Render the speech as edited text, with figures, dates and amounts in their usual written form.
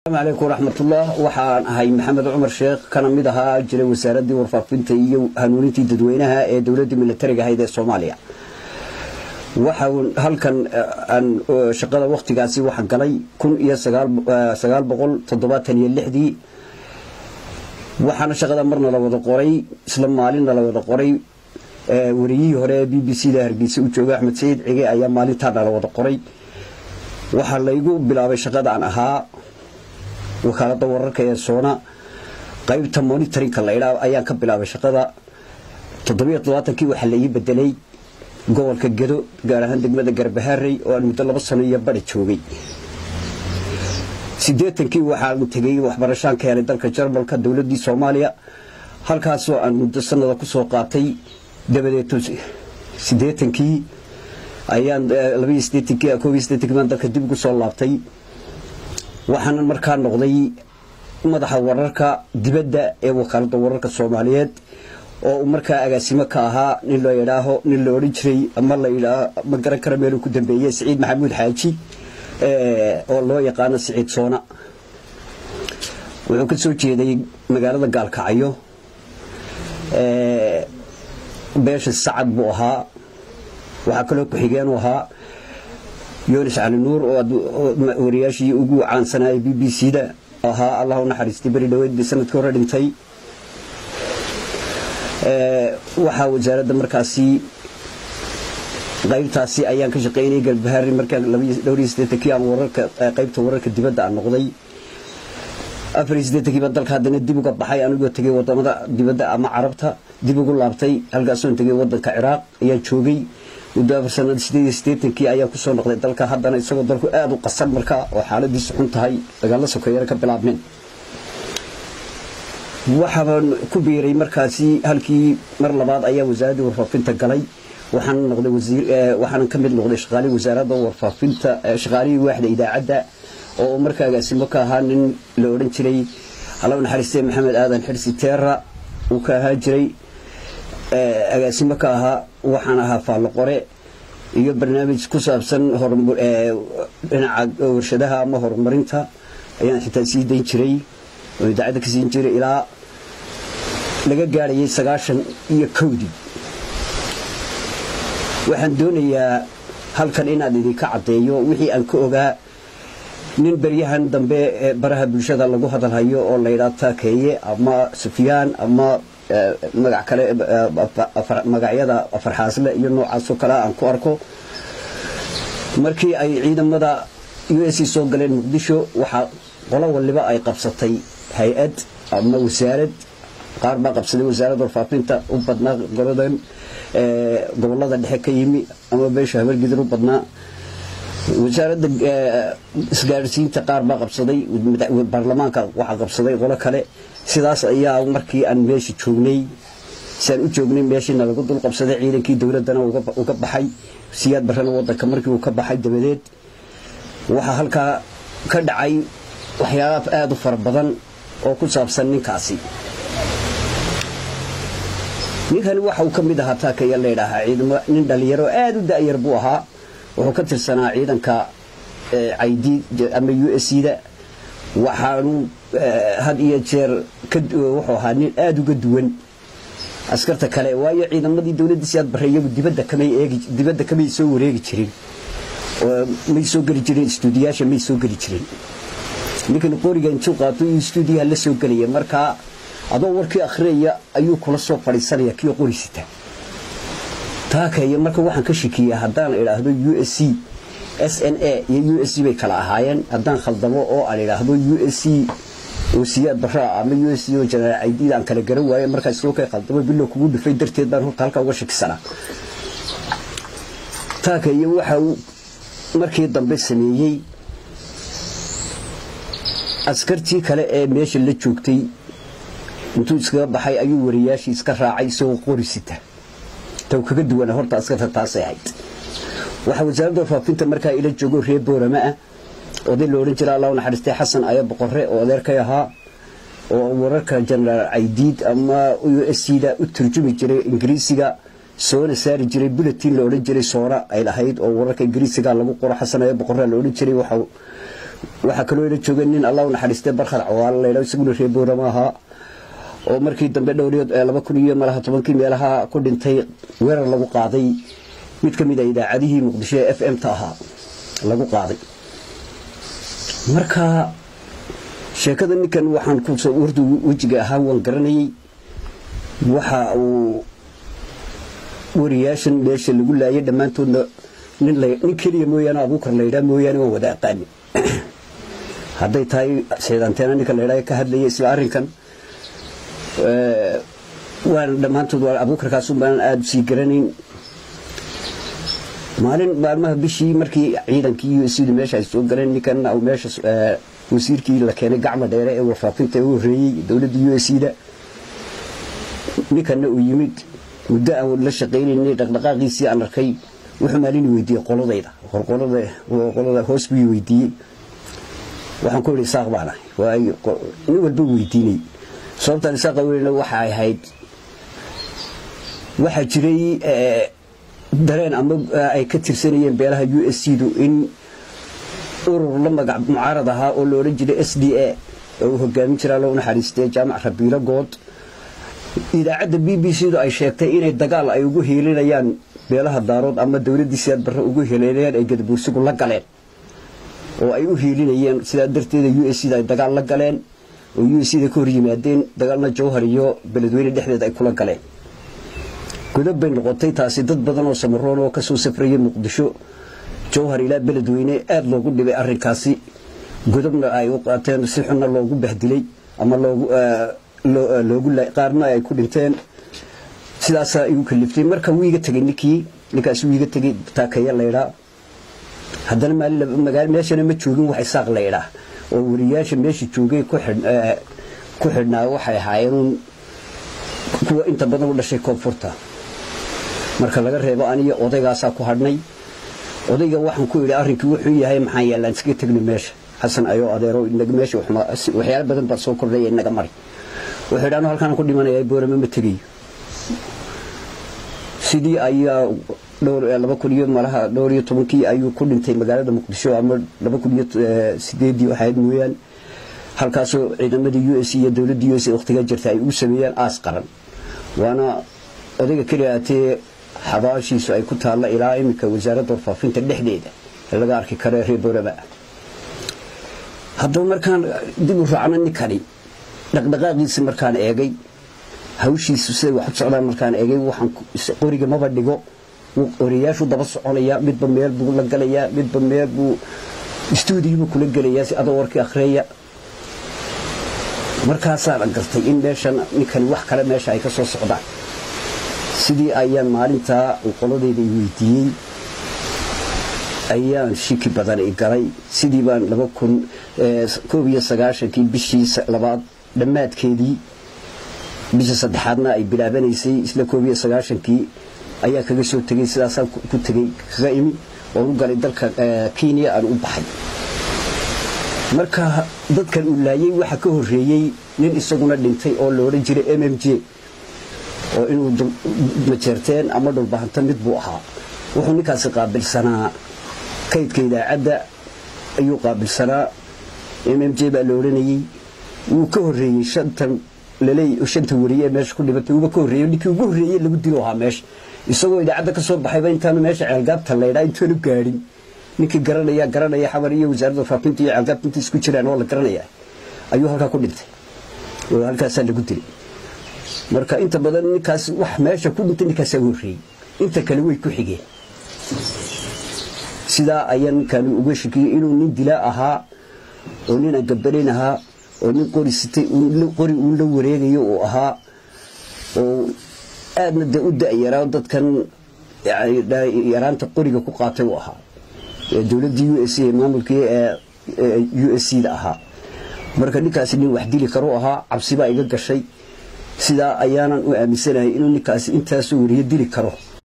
Alaykum waraxmatullah. Waxaan ahay Maxamed Cumar Sheekh, kana mid ahaa jiray wasaaradii warfaafinta iyo hanuunintii dadweynaha ee dowladii militariga ahayd ee Soomaaliya. Waxa halkan aan shaqada waqtigaasi waxaan galay 1976-dii, waxaana shaqada marna la wada qoray, isla maalinna la wada qoray. Wariyihii hore ee BBC da Hargeysa u jooga, Axmed Sayid Cige, ayaa maalintaana la wada qoray. Waxaa laygu bilaabay shaqada aan ahaa wakaaladda wararka ee Soona, qaybta monitoringka la idhaa ayaan ka bilaabay shaqada. 77-kii waxaa la ii bedelay gobolka Gedo, gaar ahaan degmada Garbaharey, oo aan muddo 2 sano iyo bari joogay. 80-kii waxaan tegey waxbarashaan ka helay dalka Jarmalka, dowladdii Soomaaliya, halkaasoo aan muddo sanada kusoo qaatay. Dabadeed 80-kii ayaan, 82-kii, 81-kii baan dalka dib ugu soo laabtay. Waxaana markaa noqday madaxa wararka dibadda ee wakaaladda wararka Soomaaliyeed, oo uu markaa agaasimo ka ahaa nin loo yidhaaho, nin la odhan jiray ama la yidhaaho, ma garan kara meeluu ku dambeeyey, Siciid Maxamuud Xaaji oo loo yaqaano Siciid Soona. Wuxuu ka soo jeeday magaalada Gaalkacyo, beesha Sacad buu ahaa. Waxaa kaloo ku-xigeen u ahaa Yunis Cali Nuur, oo wariyaashii ugu caansanayay BBC da ahaa, Allah u naxariistay, beri dhaweyd bay sanadkii hore dhintay. Waxaa wasaaradda markaasi qaybtaasi ayaan ka shaqaynayay Galbahaari. Markaan 82-kii aan wararka qaybta wararka dibadda aan noqday, 84-kii baa dalka haddana dib uga baxay, anigoo tegay wadamada dibadda ama Carabta dib ugu laabtay. Halkaasoon tegay wadanka Ciraaq ayaan joogay muddo 4 sanad. 88-kii ayaan kusoo noqday dalka haddana, isagoo dalku aada u qasan markaa oo xaaladiisu xun tahay, dagaalla sokeeyana ka bilaabmeen. Waxaabaan ku biiray markaasi halkii mar labaad ayaa wasaaraddii warfaafinta galay. Waxaan noqday wasiir, waxaanan ka mid noqday shaqaalihii wasaaradda warfaafinta, shaqaalihii waaxda idaacadda, oo markaa agaasimo ka ahaa nin la odhan jiray, Alla u naxariistay, Maxamed Aadan Xirsi Teera uu ka ahaa jiray, agaasimo ka ahaa. Waxaan ahaa faallo qore iyo barnaamij ku saabsan dhinaca warshadaha ama horumarinta ayaan xitaa sii dayn jiray oo idaacadda ka siin jiray ilaa laga gaarayay 91-dii. Waxaan doonayaa halkan inaad idinka caddeeyo wixii aan ka ogaa nin beryahan dambe baraha bulshada lagu hadalhayo oo la yidhaha Taakeeye ama Sufyaan ama magac kale, magacyada afarxaasle iyo noocaasoo kale aan ku arko. Markii ay ciidamada USC soo galeen Muqdisho, waxaa qolo waliba ay qabsatay hay-ad ama wasaarad. Qaar baa qabsaday wasaaradda warfaafinta, u badnaa goladan gobolada dhexe ka yimi ama beesha Habargidir u badnaa. Wasaaradda isgaarsiinta qaar baa qabsaday. Baarlamaanka waxaa qabsaday qolo kale. Sidaas ayaa markii aan meesha joognay, siaan u joognay meeshiina lagu dul qabsaday, ciidankii dowladdana uga baxay. Siyaad Barrena wadanka markii uu ka baxay dabadeed, waxaa halkaa ka dhacay waxyaaba aada u fara badan oo ku saabsan ninkaasi. Ninkani waxa uu ka mid ahaa, Taakaya la yidhaahaa, ciidamo. Nin dhalinyaro aada u da-yar buu ahaa. Wuxuu ka tirsanaa ciidanka Caydiid ama USC da. Waxaanu had iyo jeer wuxuu ahaa nin aada uga duwan askarta kale, waayo ciidamadii dowladda Siyaad Barre iyagu dibadda kamay eegi, dibadda kamay soo wareegi jirin, may soo geli jirin istuudiyaasha, may soo geli jirin. Ninkan qoriga intuu qaato iyo istuudiyaha la soo gelaya, markaa adoo warkii akhriyaya ayuu kula soo fadhiisanaya kii qori sita. Taakaya marka waxaan ka shakiyaa haddaan idhaahdo USC, SNA iyo USC bay kala ahaayeen, haddaan khaldamo oo aan idhaahdo USC oo Siyaad Barraa ama USC oo Jenaraal Caydiid aan kala garan waayo, markaas soo kay khaldamo bilo kugu dhufay darteed baan horta halkaa uga shakisanaa. Taakaya waxa uu markii dambe sameeyey, askartii kale ee meesha la joogtay intuu iskaga baxay ayuu wariyaashii iska raacay isagoo qori sita. Taw kaga duwana horta askarta taasay ahayd. Waxaa wasaaradda warfaafinta markaa ila joogo reer Boorama ah oday la odhan jira, Allah u naxariistay, Xasan Aya Boqorre, oo adeerkay ahaa, oo wararka Jenaraal Caydiid ama USC da u turjumi jiray Ingiriisiga, soona saari jiray bulletin la odhan jiray Soona ay lahayd oo wararka Ingiriisiga lagu qoro. Xasan Aya Boqorre la odhan jiray. Waxa Waxaa kaloo ila joogay nin, Allah u naxariistay, Barkhad Cawaalo la yidhaho, isaguna reer Boorama ahaa, oo markii dambe dhowriyo 2010-kii meelaha ku dhintay weerar lagu qaaday mid ka mid a idaacadihii Muqdisho ee FM ta ahaa lagu qaaday. Marka sheekada ninkan waxaan ku horta wejiga ahaa waan garanayay. Waxa uu wariyaashan meesha lagu laayay dhammaantoodna nin keliya mooyaane, Abuukar la yidhaha mooyaane, waan wada aqaani. Hadday tahay Seedanteena ninka la yidhaha ka hadlayay isla arrinkan, waan dhammaantood waa Abuukarkaasun baanan aada usii garanayn. Maalin maalmaha bishii markii ciidankii U S du meesha ay soo galeen, ninkan meesha wasiirkii la keenay Gacma Dheere ee warfaafinta ee u horreeyey dowladda U S da, ninkanna uu yimid, muddo aan la shaqaynaynay, dhaqdhaqaaqiisii aan arkay, wuxuu maalin weydiiyey qoladayda, qolada hoos buu weydiiyey. Waxaan ku idhi Isaaq baan ahay. Waayo, nin walba weydiinay sababtaan Isaaqa weynna waxay ahayd waxaa jiray dareen ama ay ka tirsanayeen beelaha U S C du in urur la magac mucaarad ahaa oo la odhan jiray SDA oo uu hogaamin jiraa, loo naxariistay, Jaamac Rabiilo Good, idaacadda BBC du ay sheegtay inay dagaal ay ugu hiilinayaan beelaha Daarood ama dowladdii Siyaad Barre ugu hiilinayaan ay Gadabuursigu la galeen oo ay u hiilinayeen. Sidaa darteeda U S C da ay dagaal la galeen oo U S C da ka hor yimaadeen, dagaalna Jowhar iyo Beledweyne dhexdeeda ay kula galeen. Godob bay noqotay taasi. Dad badan oo Samaroon oo kasoo safrayay Muqdisho, Jowhar ilaa Beledweyne aada loogu dhibay arrinkaasi, godobna ay u qaateen, si xunna loogu bahdilay ama loogu qaarna ay ku dhinteen. Sidaasaa igu kaliftay. Marka wuu iga tegey ninkii, ninkaasi wuu iga tegey, Taakeya laydhaa. Haddana maalin meeshana ma joogin wax Isaaq laydhaa oo wariyaasha meesha joogay ku xidhnaa. Waxay ahaayeen kuwa inta badan u dhashay koonfurta, marka laga reebo aniyo odaygaasaa ku hadhnay. Odayga waxaan ku idhi arrinkii wuxuu yahay maxaan yeelaan, iskaga tegno meesha, Xasan ayoo adeero, meesha waxyaalo badan baa soo kordhaya, inaga mari. Wuxuu yidhi anu halkaan ku dhimanaya, Boorama ma tegayo. Sidii ayaa dhowr 2010-kii ayuu ku dhintay magaalada Muqdisho ama 2008-dii waxayd mooyaan, halkaasoo ciidamadii U S iyo dowladdii U S waqtigaa jirta ay ugu sameeyeen aas qaran. Waana odayga keliyaatee xabaashiisu ay ku taalla ilaa iminka wasaaradda warfaafinta dhexdeeda laga arki karo reer Boorama. Haddaba markaan dib u raacno ninkani dhaqdhaqaaqiisi, markaan eegay hawshiisu siday wax u socdaan, markaan eegay waxaan qoriga maba dhigo, wariyaashu daba soconaya, midba meel buu la galayaa, midba meel buu istuudiyobuu kula gelayaa si adoo warkii akhriya. Markaasaan gartay in meeshan ninkani wax kale meesha ay ka soo socdaan. Sidii ayaan maalintaa uu qoladayda i weydiiyey ayaan shiki badan i galay. Sidii baan 2091-kii bishii labaad dhammaadkeedii, bisha saddexaadna ay bilaabanaysay, isla 91-kii ayaa kaga soo tegey. Sidaasaan ku tegey, kaga imi oon u galay dalka Kenya aan u baxay. Marka dadkan uu laayay waxa ka horreeyey nin isaguna dhintay oo la odhan jiray MMJ, oo inuu Majeerteen ama Dhulbahanta mid buu ahaa. Wuxuu ninkaasi qaabilsanaa kaydka idaacadda ayuu qaabilsanaa. MMJ baa la odhanayey. Wuu ka horreeyey shantan laleey, shanta wariye ee meesha ku dhimatay wuuba ka horreeyey. Ninkii ugu horreeyey lagu dilo ahaa meesha, isagoo idaacadda ka soo baxayba intaanu meesha Ceelgaabta laydhaa intaanu gaadhin. Ninkii garanaya garanaya Xamar iyo wasaaradda warfaafinta iyo Ceelgaabta inta isku jiraan oo la garanaya ayuu halkaa ku dhintay oo halkaasaa lagu dilay. Marka inta badan ninkaas wax meesha ku dhintay ninkaasaa ugu horreeyey, inta kale way ku xigeen. Sidaa ayaa ninkan uga shakiyey inuu nin dilaa ahaa oo nin aan gabanayn ahaa oo nin qori sitay, qori uun la wareegayo uu ahaa, oo aadna dee u da-yaraa, dadkan yaraanta qoriga ku qaatay uu ahaa dowladdii U S A, maamulkii U S C da ahaa. Marka ninkaasi nin wax dili karu ahaa, cabsibaa iga gashay. Sidaa ayaanan u aaminsanahay inuu ninkaasi intaasoo wariyo dili karo.